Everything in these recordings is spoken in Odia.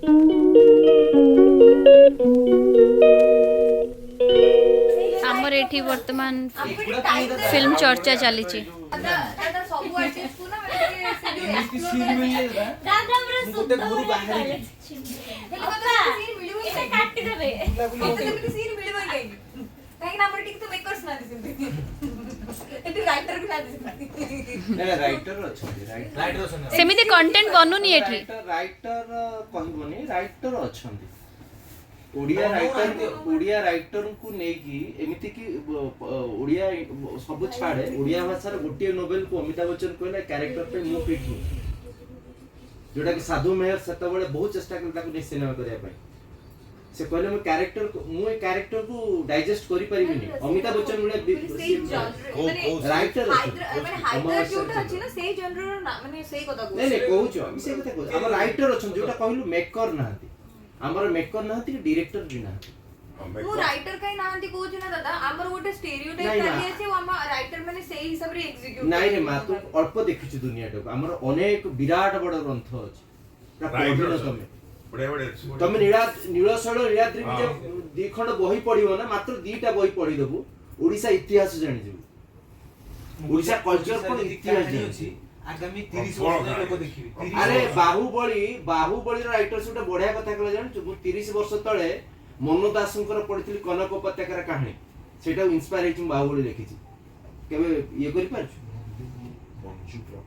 ଆମର ଏଠି ବର୍ତ୍ତମାନ ଫିଲ୍ମ ଚର୍ଚ୍ଚା ଚାଲିଛି। ସବୁ ଆର୍ଟିଷ୍ଟକୁ ନା ମାନେ ଟିକେ ସେ ଯୋଉ ଏମିତି ସିନ୍ ମିଳିଲେ ମୁଁ ଗୋଟେ ଘରୁ ବାହାରିବି। ସିନ୍ ମିଳିବ ହିଁ କାହିଁକି? କାଟିଦେବେ। ମତେ ସେମିତି ସିନ୍ ମିଳିବ ହିଁ କାହିଁକି? କାହିଁକି ନା ଆମର ଏଠି ତ ମେକର୍ସ ନାହାନ୍ତି ସେମିତି, ଏଠି ରାଇଟର ବି ନାହାନ୍ତି ସେମିତି। ନାଇଁ, ରାଇଟର ଅଛନ୍ତି, ରାଇଟର। ରାଇଟର ଅଛନ୍ତି। ସେମିତି କଣ୍ଟେଣ୍ଟ ବନୁନି ଏଠି। ରାଇଟର କହିବନି, ରାଇଟର ଅଛନ୍ତି। ଓଡ଼ିଆ ରାଇଟର, ଓଡ଼ିଆ ରାଇଟରଙ୍କୁ ନେଇକି ଏମିତି କି ଓଡ଼ିଆ ସବୁ ଛାଡେ, ଓଡ଼ିଆ ଭାଷାର ଗୋଟିଏ ନୋବେଲକୁ ଅମିତାଭ ବଚ୍ଚନ କହିଲେ କ୍ୟାରେକ୍ଟର ପାଇଁ ମୁଁ ଫିଟ୍ ନୁହେଁ। ଯୋଉଟା କି ସାଧୁ ମେହର ସେତେବେଳେ ବହୁତ ଚେଷ୍ଟା କଲେ ତାକୁ ନେଇ ସିନେମା କରିବା ପାଇଁ। ସେ କହିଲେ, ମୁଁ କ୍ୟାରେକ୍ଟର, ମୁଁ ଏ କ୍ୟାରେକ୍ଟରକୁ ଡାଇଜେଷ୍ଟ କରିପାରିବିନି। ଅମିତାଭ ବଚ୍ଚନ ଭଳିଆ ସେଇ genre ମାନେ ରାଇଟର। ମାନେ ହାଇଦ୍ରାବାଦ ଯୋଉଟା ଅଛି ନା, ସେଇ ଜନରର ନା, ମାନେ ସେଇ କଥା ନାଇଁ ନାଇଁ କହୁଛି। କହୁଛୁ ଆମେ ସେଇ କଥା କହୁଛୁ। ଆମର ରାଇଟର ଅଛନ୍ତି, ଯୋଉଟା କହିଲୁ, ମେକର ନାହାନ୍ତି। ଆମର ମେକର ନାହାନ୍ତି କି ଡିରେକ୍ଟର ବି ନାହାନ୍ତି। ମୁଁ ରାଇଟର କାହିଁ ନାହାନ୍ତି କହୁଛି ନା ଦାଦା, ଆମର ଗୋଟେ ଷ୍ଟେରିଓଟାଇପ ନାଇଁ, ଚାଲି ମା। ଅଛି ଆଉ ଆମ ରାଇଟର ମାନେ ସେଇ ହିସାବରେ ଏକ୍ସିକ୍ୟୁଟ। ନାଇଁ ରେ ମା, ତୁ ଅଳ୍ପ ଦେଖିଛୁ ଦୁନିଆଟାକୁ। ଆମର ଅନେକ ବିରାଟ ବଡ ଗ୍ରନ୍ଥ ଅଛି, ପୁରା ପଢିନ ତମେ। ବଢିଆ ବଢିଆ ଅଛି। ତମେ ନୀଳଶୈଳ ନୀଳାଦ୍ରି ବିଜୟ ଦି ଖଣ୍ଡ ବହି ପଢିବ ନା, ମାତ୍ର ଦିଟା ବହି ପଢିଦବୁ, ଓଡିଶା ଇତିହାସ ଜାଣିଯିବୁ, ଓଡିଶା କଲଚର କଣ, ଇତିହାସ କାହାଣୀ ଅଛି। ଜାଣିଯିବୁ। ଆଗାମୀ 30 ପ୍ରବଳ ବର୍ଷ ଯାଏ ଲୋକ କାହାଣୀ। ଦେଖିବେ, 30 ଆରେ ବର୍ଷ। ବାହୁବଳୀ, ବାହୁବଳୀର ରାଇଟର ଗୋଟେ ବଢିଆ କଥା କହିଲା ଜାଣିଛୁ? ମୁଁ 30 ବର୍ଷ ତଳେ ମନୋଜ ଦାସଙ୍କର ପଢିଥିଲି କନକ ଉପତ୍ୟକାର କାହାଣୀ। ସେଇଟାକୁ ଇନ୍ସପାୟାର ହେଇଛି ମୁଁ ବାହୁବଳୀ ଲେଖିଛି। କେବେ ଇଏ କରିପାରୁଛୁ? ମଞ୍ଜୁ ପ୍ରକ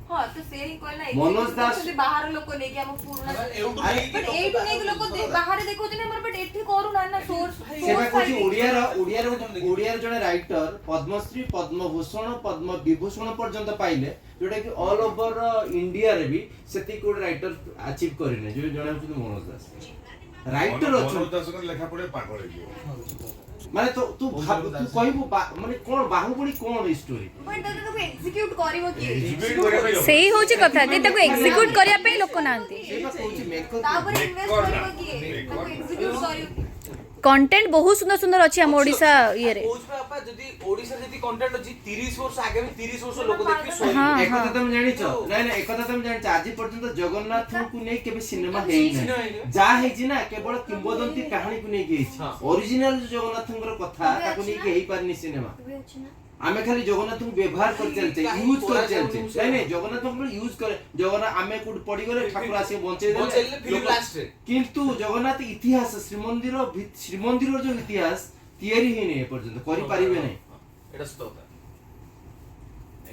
ହଁ, ତ ସେ ହିଁ କହିଲା ମନୋଜ execute Das- କରୁଛନ୍ତି ବାହାର ଲୋକ ନେଇକି ଆମ ପୁରୁଣା ଏଉଠୁ ଆରେ, ନେଇକି ବଟ୍ ଏଇଠୁ ନେଇକି ଲୋକ ବାହାରେ ଦେଖଉଛନ୍ତି ଆମର, ବଟ୍ ଏଠି କରୁନାହାନ୍ତି ନା ସୋର୍ସ। ସେ ବା କହୁଛି, ଓଡିଆର ଓଡିଆର ଓଡିଆର ଜଣେ ରାଇଟର ପଦ୍ମଶ୍ରୀ, ପଦ୍ମଭୂଷଣ, ପଦ୍ମ ବିଭୂଷଣ ପର୍ଯ୍ୟନ୍ତ ପାଇଲେ, ଯୋଉଟା କି ଅଲ୍ ଓଭର ଇଣ୍ଡିଆରେ ବି ସେତିକି ଗୋଟେ ରାଇଟର ଆଚିଭ୍ କରିନେ, ଯୋଉ ଜଣେ ହଉଛନ୍ତି ମନୋଜ ଦାସ। ରାଇଟର ମନୋଜ ଅଛନ୍ତି। ଦାସଙ୍କ ଲେଖା ପଢେ ପାଗଳ ହେଇଯିବ। ମାନେ ତ ତୁ ଭାବ, ତୁ କହିବୁ ମାନେ କଣ ବାହୁବଳୀ, କଣ ଏଇ ଷ୍ଟୋରି? ବଟ୍ ଦାଦା, ତାକୁ ଏକ୍ସିକ୍ୟୁଟ କରିବ କିଏ? Execute କରିବା ପାଇଁ ଲୋକ। ସେଇ ହଉଛି କଥା ଯେ ତାକୁ ଏକ୍ସିକ୍ୟୁଟ କରିବା ପାଇଁ ଲୋକ ନାହାନ୍ତି। ସେଇ ବା କହୁଛି, ମେକର। ତା ଉପରେ ଇନଭେଷ୍ଟ Maker କରିବ ନା। କିଏ? Maker। ତାକୁ ଏକ୍ସିକ୍ୟୁଟ କରିବ କିଏ? କଣ୍ଟେଣ୍ଟ ବହୁତ ସୁନ୍ଦର ସୁନ୍ଦର ଅଛି ଆମ ଓଡ଼ିଶା ଇଏରେ। କହୁଛି ପା ବାପା, ଯଦି ଓଡିଶାରେ ଯେତିକି କଣ୍ଟେଣ୍ଟ ଅଛି, 30 ବର୍ଷ, ଆଗାମୀ 30 ବର୍ଷ ଲୋକ ଦେଖିବେ ଶୋଇବେ। ଏକଥା ତମେ ଜାଣିଛ? ନାଇଁ ନାଇଁ, ଏକଥା ତମେ ଜାଣିଛ, ଆଜି ପର୍ଯ୍ୟନ୍ତ ଜଗନ୍ନାଥଙ୍କୁ ନେଇ କେବେ ସିନେମା ହେଇନାହିଁ। ସିନେମା ହେଇନି। ଯାହା ହେଇଛି ନା କେବଳ କିମ୍ବଦନ୍ତୀ କାହାଣୀକୁ ନେଇକି ହେଇଛି। ଅରିଜିନାଲ ଯୋଉ ଜଗନ୍ନାଥଙ୍କର କଥା, ତାକୁ ନେଇକି ହେଇପାରିନି ସିନେମା। ଆମେ ଖାଲି ଜଗନ୍ନାଥଙ୍କୁ ବ୍ୟବହାର କରି ଚାଲିଛେ, କାହିଁ ୟୁଜ କରି ଚାଲିଛେ। କରାଯାଉନି? ନାଇଁ ନାଇଁ, ଜଗନ୍ନାଥଙ୍କୁ ୟୁଜ କରେ ଜଗନ୍ନାଥ, ଆମେ କୋଉଠି ପଡିଗଲେ ଠାକୁର ଆସିକି ବଞ୍ଚେଇ ବଞ୍ଚେଇଦେଲେ ଦେଲେ film last ରେ। କିନ୍ତୁ ଜଗନ୍ନାଥ ଇତିହାସ, ଶ୍ରୀମନ୍ଦିର ଶ୍ରୀମନ୍ଦିରର ଯୋଉ ଇତିହାସ ତିଆରି ହେଇନି ଏପର୍ଯ୍ୟନ୍ତ, କରିପାରିବେ ନାହିଁ। ଏଇଟା ସତ କଥା।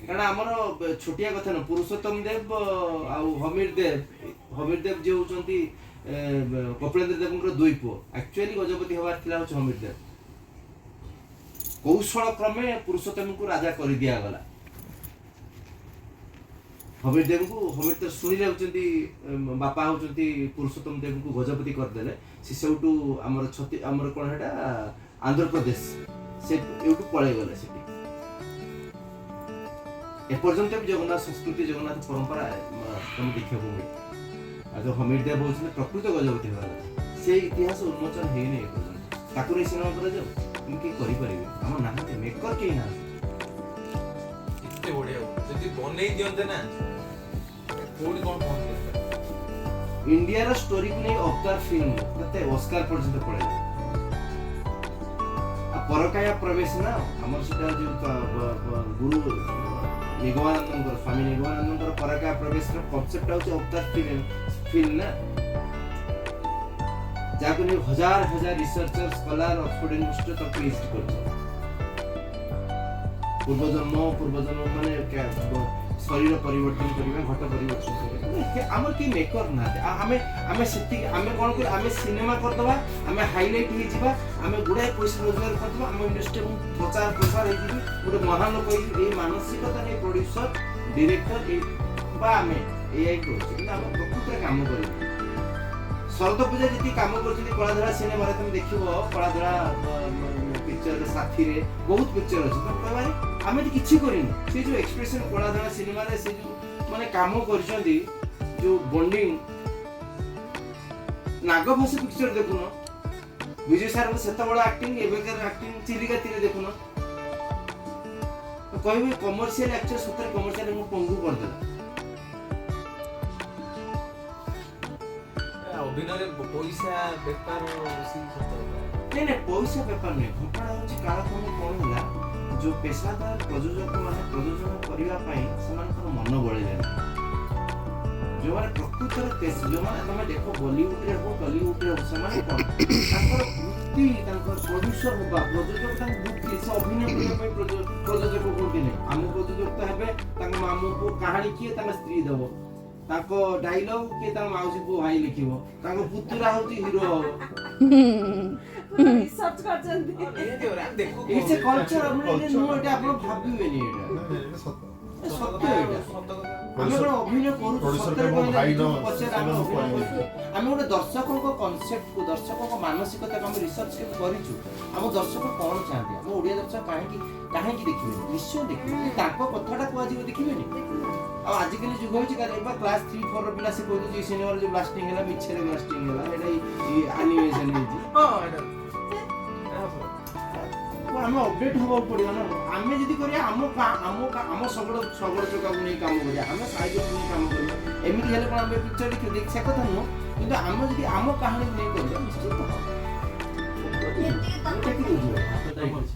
କାରଣ ଆମର ଛୋଟିଆ କଥା ନୁହଁ। ପୁରୁଷୋତ୍ତମ ଦେବ ଆଉ ହମିର ଦେବ, ହମିର ଦେବ ଯିଏ ହଉଛନ୍ତି କପିଳେନ୍ଦ୍ର ଦେବଙ୍କର ଦୁଇ ପୁଅ। ଆକ୍ଚୁଆଲି ଗଜପତି ହବାର ଥିଲା ହଉଛି ହମିର ଦେବ। କୌଶଳ କ୍ରମେ ପୁରୁଷୋତ୍ତମଙ୍କୁ ରାଜା କରିଦିଆଗଲା। ହମିର ଦେବଙ୍କୁ, ହମିର ତ ଶୁଣିଲେ ହଉଛନ୍ତି ବାପା ହଉଛନ୍ତି ପୁରୁଷୋତ୍ତମ ଦେବଙ୍କୁ ଗଜପତି କରିଦେଲେ। ସେ ସେଇଠୁ ଆମର ଛତି, ଆମର କଣ ହେଟା ଆନ୍ଧ୍ରପ୍ରଦେଶ, ସେ ଏଇଠୁ ପଳେଇଗଲେ ସେଠି। ଏପର୍ଯ୍ୟନ୍ତ ବି ଜଗନ୍ନାଥ ସଂସ୍କୃତି, ଜଗନ୍ନାଥ ପରମ୍ପରା ତମେ ଦେଖିବାକୁ ମିଳେ। ଆଉ ଯୋଉ ହମିର ଦେବ ହଉଛନ୍ତି ପ୍ରକୃତ ଗଜପତି ହେବା କଥା, ସେ ଇତିହାସ ଉନ୍ମୋଚନ ହେଇନି ଏପର୍ଯ୍ୟନ୍ତ। ତାକୁ ନେଇ ସିନେମା କରାଯାଉ, କିନ୍ତୁ କେହି କରିପାରିବେ? ଆମ ନାହାନ୍ତି ମେକର, କେହି ନାହାନ୍ତି। କେତେ ବଢିଆ ହବ ଯଦି ବନେଇ ଦିଅନ୍ତେ ନା, କୋଉଠି କଣ ପହଞ୍ଚି। ଇଣ୍ଡିଆର ଷ୍ଟୋରିକୁ ନେଇ ଅବତାର ଫିଲ୍ମ କେତେ ଓସ୍କାର ପର୍ଯ୍ୟନ୍ତ ପଳେଇଲା। ଆଉ ପରକାୟା ପ୍ରବେଶ ନା ଆମର ସେଟା ଯୋଉ ଗୁରୁ ନିଗମାନନ୍ଦଙ୍କର, ସ୍ୱାମୀ ନିଗମାନନ୍ଦଙ୍କର ପରକାୟା ପ୍ରବେଶର କନସେପ୍ଟ ହଉଛି ଅବତାର ଫିଲ୍ମ ଫିଲ୍ମ ନା, ଯାହାକୁ ନେଇ ହଜାର ହଜାର ରିସର୍ଚର, ସ୍କଲାର ଅକ୍ସଫୋର୍ଡ ୟୁନିଭର୍ସିଟିରେ ତାକୁ ପିଏଚଡି କରିଛନ୍ତି। ପୂର୍ବଜନ୍ମ ପୂର୍ବଜନ୍ମ ମାନେ ଶରୀର ପରିବର୍ତ୍ତନ କରିବା, ଘଟ ପରିବର୍ତ୍ତନ କରିବା। ଆମର କେହି ମେକର ନାହାନ୍ତି। ଆଉ ଆମେ ଆମେ ସେତିକି ଆମେ କଣ କରୁ? ଆମେ ସିନେମା କରିଦବା, ଆମେ ହାଇଲାଇଟ୍ ହେଇଯିବା, ଆମେ ଗୁଡ଼ାଏ ପଇସା ରୋଜଗାର କରିଦବା, ଆମ ଇଣ୍ଡଷ୍ଟ୍ରି ମୁଁ ପ୍ରଚାର ପ୍ରସାର ହେଇଯିବି, ଗୋଟେ ମହାନ ଲୋକ ହେଇଯିବି। ଏଇ ମାନସିକତା ନେଇ ପ୍ରଡ୍ୟୁସର, ଡିରେକ୍ଟର ଏଇ ବା ଆମେ ଏଇଆ ହିଁ କରୁଛୁ। କିନ୍ତୁ ଆମେ ପ୍ରକୃତରେ କାମ କରିବୁ। ଶରତ ପୂଜା ଯେତିକି କାମ କରୁଛନ୍ତି କଳାଧଳା ସିନେମାରେ, ତମେ ଦେଖିବ କଳାଧଳା ପିକ୍ଚରରେ, ସାଥିରେ ବହୁତ ପିକ୍ଚର ଅଛି, ତମେ କହିବ ଆରେ ଆମେ ତ କିଛି କରିନୁ। ସେ ଯୋଉ ଏକ୍ସପ୍ରେସନ କଳାଧଳା ସିନେମାରେ, ସେ ଯୋଉ ମାନେ କାମ କରିଛନ୍ତି, ଯୋଉ ବଣ୍ଡିଂ। ନାଗଫାସି ପିକ୍ଚର ଦେଖୁନ, ବିଜୟ ସାରଙ୍କ ସେତେବେଳେ ଆକ୍ଟିଂ, ଏବେକାର ଆକ୍ଟିଂ, ଚିଲିକା ତୀରେ ଦେଖୁନ, କହିବେ କମର୍ସିଆଲ ଆକ୍ଚର ସତରେ କମର୍ସିଆଲ ମୁଁ ପଙ୍ଗୁ କରିଦେଲା। ଅଭିନୟରେ ପଇସା ବେପାର ବେଶୀ ସତ କଥା। ନାଇଁ ନାଇଁ, ପଇସା ବେପାର ନୁହେଁ। ଘଟଣା ହେଉଛି କାଳକ୍ରମେ କ'ଣ ହେଲା, ଯୋଉ ପେଶାଦାର ପ୍ରଯୋଜକ ମାନେ ପ୍ରଯୋଜନା କରିବା ପାଇଁ ସେମାନଙ୍କର ମନ ବଳିଲାଣି। ଯୋଉମାନେ ପ୍ରକୃତରେ ଯୋଉମାନେ ତମେ ଦେଖ, ବଲିଉଡରେ ହଉ, ଟଲିଉଡରେ ହଉ, ସେମାନେ କ'ଣ ତାଙ୍କର ବୃତ୍ତି, ତାଙ୍କର ପ୍ରଡ୍ୟୁସର ହବା, ପ୍ରଯୋଜକ ତାଙ୍କ ବୃତ୍ତି। ସେ ଅଭିନୟ କରିବା ପାଇଁ ପ୍ରଯୋଜକ ହୁଅନ୍ତି ନାହିଁ। ଆମ ପ୍ରଯୋଜକ ତ ହେବେ ତାଙ୍କ ମାମୁଁ ପୁଅ, କାହାଣୀ କିଏ ତାଙ୍କ ସ୍ତ୍ରୀ ଦବ, ତାଙ୍କ ଡାଇଲଗ କିଏ ତାଙ୍କ ମାଉସୀ ପୁଅ ଭାଇ ଲେଖିବ, ତାଙ୍କ ପୁତୁରା ହଉଛି ହିରୋ ହବ। ରିସର୍ଚ୍ଚ କରିଛନ୍ତି। ନିହାତି ଭାବରେ ଆମେ ଦେଖୁ। It's a culture. ନୁହଁ, ଏଇଟା ଆପଣ ଭାବିବେନି ଏଇଟା। ନାଇଁ, ନାଇଁ, ଏଇଟା ସତ। ଏ ସତ୍ୟ ଏଇଟା। ସତ କଥା। ଆମେ କଣ ଅଭିନୟ କରୁଛୁ? Producer ସତରେ କହିବ, କହିଲେ ଭାଇ ନିଜକୁ ନ, ପଚାର, ଆମେ ସେମାନେ ଅଭିନୟ କହିବେ। କରୁଛୁ? ଆମେ ଗୋଟେ ଦର୍ଶକଙ୍କ କନସେପ୍ଟକୁ, ଦର୍ଶକଙ୍କ ମାନସିକତାକୁ ଆମେ ରିସର୍ଚ୍ଚ କେବେ କରିଛୁ? ଆମ ଦର୍ଶକ କଣ ଚାହାନ୍ତି? ଆମ ଓଡ଼ିଆ ଦର୍ଶକ କାହିଁକି କାହିଁକି ଦେଖିବେନି? ନିଶ୍ଚୟ ଦେଖିବେ। କିନ୍ତୁ ତାଙ୍କ କଥାଟା କୁହାଯିବ, ଦେଖିବେନି। ଆଉ ଆଜିକାଲି ଯୁଗ ହେଉଛି, ଏବେ କ୍ଲାସ୍ 3-4 ର ପିଲା ସେ କହିଦେଉଛି, ଏଇ ସିନେମାରେ ଯୋଉ ବ୍ଲାଷ୍ଟିଂ ହେଲା ମିଛରେ ବ୍ଲାଷ୍ଟିଂ ହେଲା, ଏଇଟା ଆନିମେସନ ହେଇଛି। ହଁ, ଏଇଟା ଏଇଟା ସତ। ତ ଆମେ ଅପଡେଟ୍ ହବାକୁ ପଡିବ ନା। ଆମେ ଯଦି କରିବା, ଆମ ଶଗଡ଼ ଶଗଡ଼ ଚକାକୁ ନେଇ କାମ କରିବା, ଆମେ ସାଇକେଲକୁ ନେଇ କାମ କରିବା, ଏମିତି ହେଲେ କ'ଣ ଆମେ ପିକ୍ଚର ଦେଖିବୁ? ଦେଖ, ସେ କଥା ନୁହଁ। କିନ୍ତୁ ଆମେ ଯଦି ଆମ କାହାଣୀକୁ ନେଇ କରିବା, ନିଶ୍ଚିତ ହବ। ମୁଁ ଟେକି ଦଉଛି ଭାଇ, ହାତଟା ଏଇଠି ଅଛି।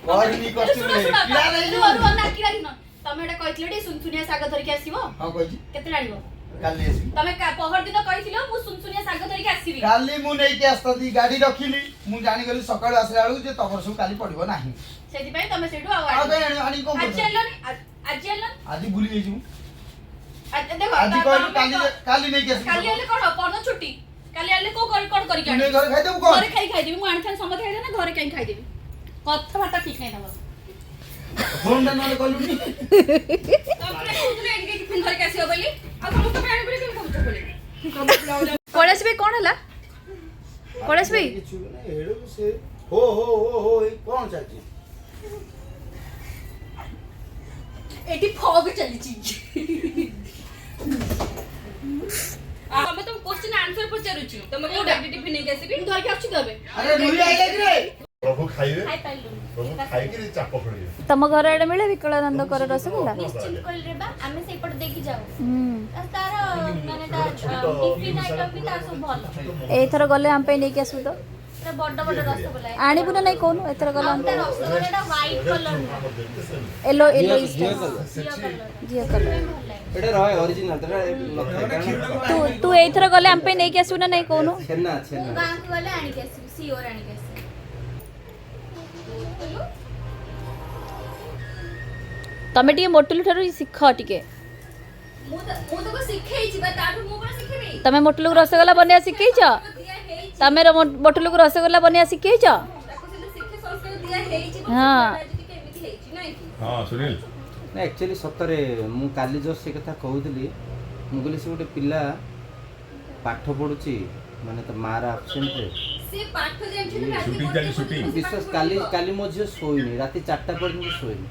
କହିନି କଷ୍ଟ୍ୟୁମ ଶୁଣ, ଶୁଣ, କିଣା ନେଇ ରୁହ, ରୁହ, ନା କିଣା କିଣ। ତମେ ଗୋଟେ କହିଥିଲ ଟିକେ ସୁନସୁନିଆ ଶାଗ ଧରିକି ଆସିବ। ହଁ, କହିଛି। କେତେବେଳେ ଆଣିବ? କାଲି ଆସିବି। ତମେ ପହର ଦିନ କହିଥିଲ ମୁଁ ସୁନସୁନିଆ ଶାଗ ଧରିକି ଆସିବି। କାଲି ମୁଁ ନେଇକି ଆସିଥାନ୍ତି, ଗାଡି ରଖିଲି। ମୁଁ ଜାଣିଗଲି ସକାଳୁ ଆସିଲା ବେଳକୁ ଯେ ତମର ସବୁ କାଲି ପଡିବ ନାହିଁ। ସେଥିପାଇଁ ତମେ ସେଇଠୁ ଆଉ ଆଉ ଆଣିଲ। କାଇଁ ଆଣିକି କଣ ଆଜି କରୁଛ? ଆଣିଲନି, ଆଜି ଆଣିଲନି। ଆଜି ଭୁଲି ଯାଇଛି ମୁଁ। ଦେଖ, ଆଜି କହିଲୁ ତମେ କାଲି କାଲି ନେଇକି ଆସିବି। କାଲି ଆଣିଲେ କଣ ହବ? ପରଦିନ ଛୁଟି। କାଲି ଆଣିଲେ କୋଉ କଣ କରିକି ତୁ ନେଇ ଆଣିବି? ଘରେ ଖାଇଦେବୁ କଣ? ଘରେ ଖାଇ ଖାଇଦେବି। ମୁଁ ଆଣିଥାନ୍ତି, ସମସ୍ତେ ଖାଇଦେବେ ନା, ଘରେ କାହିଁ ଖାଇଦେବି? କଥାବାର୍ତ୍ତା ଠିକ ନାହିଁ ତମର। ଫୋନଟା ନହେଲେ କଲୁନି। ତମେ ପରା କହୁଥିଲ ଏଇଠିକି ଟିଫିନ ଧରିକି ଆସିବ ବୋଲି, ଆଉ ସମସ୍ତ ପାଇଁ ଆଣିବି ବୋଲି କେମିତି କହୁଛ ବୋଲି? କୈଳାସ ଭାଇ, କଣ ହେଲା କୈଳାସ ଭାଇ? କିଛି ନାହିଁ, ଏଡ଼କୁ ସେ ହୋ ହୋ ହୋ ହୋ, ଏଇ କଣ ଚାଲିଛି? ଏଠି ଫଗ ଚାଲିଛି। ତମେ ତମ କ୍ୱେଶ୍ଚିନ୍ ଆନ୍ସର ପଚାରୁଛୁ, ତମେ କୋଉଟା ଟିଫିନ ନେଇକି ଆସିବି? ମୁଁ ଧରିକି ଆସୁଛି ତ ଏବେ। ଆରେ ରୁହି ଆଇଲା କି ରେ? ପ୍ରଭୁ ଖାଇବେ। ଖାଇପାରିଲୁନି। ପ୍ରଭୁ ଖାଇକିରି ଚାପ ଖେଳିବେ। ତମ ଘର ଆଡେ ମିଳେ ବିକଳାନନ୍ଦଙ୍କର ରସଗୋଲା? ନିଶ୍ଚିନ୍ତ କହିଲେ ବା, ଆମେ ସେଇପଟେ ଦେଇକି ଯାଉ। ଆଉ ତାର ମାନେ ତା ଛୋଟ ଟିଫିନ ଆଇଟମ ବି ତାର ସବୁ ଭଲ। ଏଇଥର ଗଲେ ଆମ ପାଇଁ ନେଇକି ଆସିବୁ ତ? ପୁରା ବଡ ବଡ ରସଗୋଲା। ଆଣିବୁ ନା ନାଇଁ କହୁନୁ? ଏଥର ଗଲେ ଆଉ ଆମ ତା ରସଗୋଲାଟା ହ୍ୱାଇଟ୍ କଲର ନୁହଁ। Yellow, yellow. ଘିଅ କଲର। ଘିଅ କଲର। ଘିଅ କଲର। ଭଲ ଲାଗେ। ଏଇଟା ରହେ ଅରିଜିନାଲ, ଏଟା ନଥାଏ କାରଣ ତୁ ଏଇଥର ଗଲେ ଆମ ପାଇଁ ନେଇକି ଆସିବୁ ନା ନାଇଁ କହୁନୁ? ଛେନା ମୁଁ ଛେନା। ଗାଁକୁ ଗଲେ ଆଣିକି ଆସିବି, ସିଓର ଆଣିକି ଆସିବି। ତମେ ଟିକେ ମୋଟୁଲୁ ଠାରୁ ଶିଖ ଟିକେ। ମୁଁ ତାକୁ ଶିଖେଇଛି ବା, ତାଠୁ ମୁଁ କଣ ଶିଖିବି? ତମେ ମୋଟୁଲୁକୁ ରସଗୋଲା ବନେଇବା ଶିଖେଇଛ? ଦିଆ ହେଇଛି। ତମେ ମୋଟୁଲୁକୁ ରସଗୋଲା ବନେଇବା ଶିଖେଇଛ? ତାକୁ ସେମିତି ଶିକ୍ଷା ସଂସ୍କାର ଦିଆ ହେଇଛି। ଆଜି ଟିକେ ଏମିତି ହେଇଛି ନାଇଁ କି? ହଁ ସୁନୀଲ। ନା, ଆକ୍ଚୁଆଲି ସତରେ ମୁଁ କାଲି ଜଷ୍ଟ ସେ କଥା କହୁଥିଲି। ମୁଁ କହିଲି ସେ ଗୋଟେ ପିଲା ପାଠ ପଢୁଛି, ମାନେ ତା ମାର ଆବସେଣ୍ଟରେ। ସେ ପାଠ ଜାଣିଛନ୍ତି ରାତି Shooting ଗୋଟେ ଚାଲିଛି, shooting। ପର୍ଯ୍ୟନ୍ତ ବିଶ୍ୱାସ, ପାଠ କାଲି ପଢିବ। କାଲି ମୋ ଝିଅ ଶୋଇନି, ରାତି 4ଟା ପର୍ଯ୍ୟନ୍ତ ଶୋଇନି।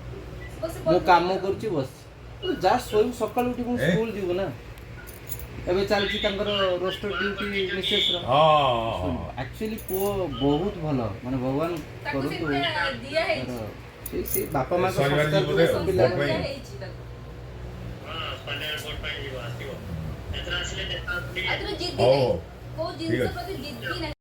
ବସି ମୁଁ ପଢିବ। କାମ କରୁଛି, ବସିଛି। ତୁ ଯା ଶୋଇବୁ, ସକାଳୁ ଉଠି ପୁଣି ଏ? ସ୍କୁଲ ଯିବୁ ନା। ଏବେ ଚାଲିଛି ତାଙ୍କର ରୋଷ୍ଟର ଡ୍ୟୁଟି ମିସେସର। ହଁ। ଆକ୍ଚୁଆଲି ପୁଅ ବହୁତ ଭଲ, ମାନେ ଭଗବାନ ତାକୁ କରନ୍ତୁ ସେମିତି ଦିଆ ହେଇଛି। ତାର ସେ ବାପା ମାଙ୍କ ଶନିବାର ସଂସ୍କାର ଯିବ ବୋଧେ ଆଉ, ପିଲା ଭୋଟ ପାଇଁ। ଦିଆ ହେଇଛି ତାକୁ। ଆଉ ତୋର ଜିଦ୍ଦି ହଉ ନାହିଁ। ହଉ। କୋଉ ଠିକ ଜିନିଷ ଅଛି। ପ୍ରତି ଜିଦ୍ଦି ନାହିଁ।